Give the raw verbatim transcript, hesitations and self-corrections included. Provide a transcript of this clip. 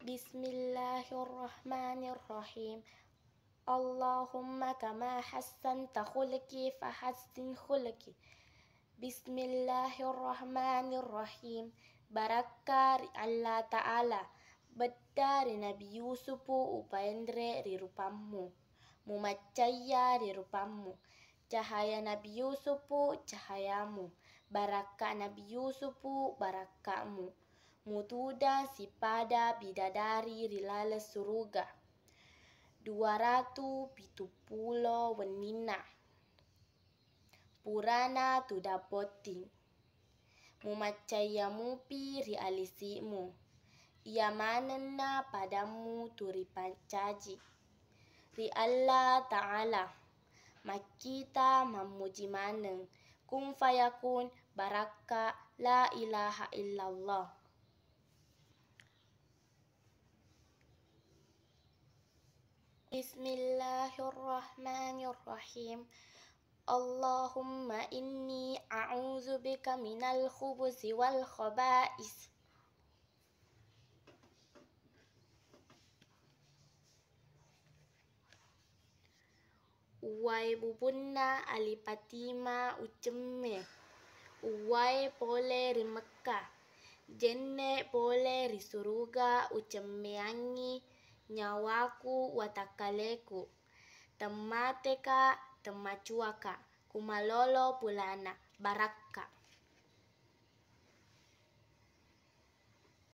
Bismillahirrahmanirrahim. Allahumma kama hassanta khulqi fahassin khulqi. Bismillahirrahmanirrahim. Barakka ri Allah Ta'ala, bedda ri Nabi Yusupu upaenre ri rupammu. Mumaccaiya ri rupammu. Cahaya Nabi Yusupu cahayamu. Barakka Nabi Yusupu barakkamu. Mutudang sipada bidadari ri laleng suruga. Dua ratu pitu pulo wenninna. Purana tudang botting. Mumaccaiya mupi ri alisi'mu. Iya manenna padammu tu ripancaji. Ri Allah Ta'ala. Makkita mammuji maneng. Kun fayakun barakka la ilaha illallah. Bismillahirrahmanirrahim. Allahumma inni a'udzu bika minal khubusi wal khaba'is. Uwae bubunna Ali Patima ucemme. Uwae pole ri Mekka. Jenne pole ri suruga ucemmeangngi nyawaku watakkaleku. Temmateka, temmacuaka, kumalolo pulana, barakka.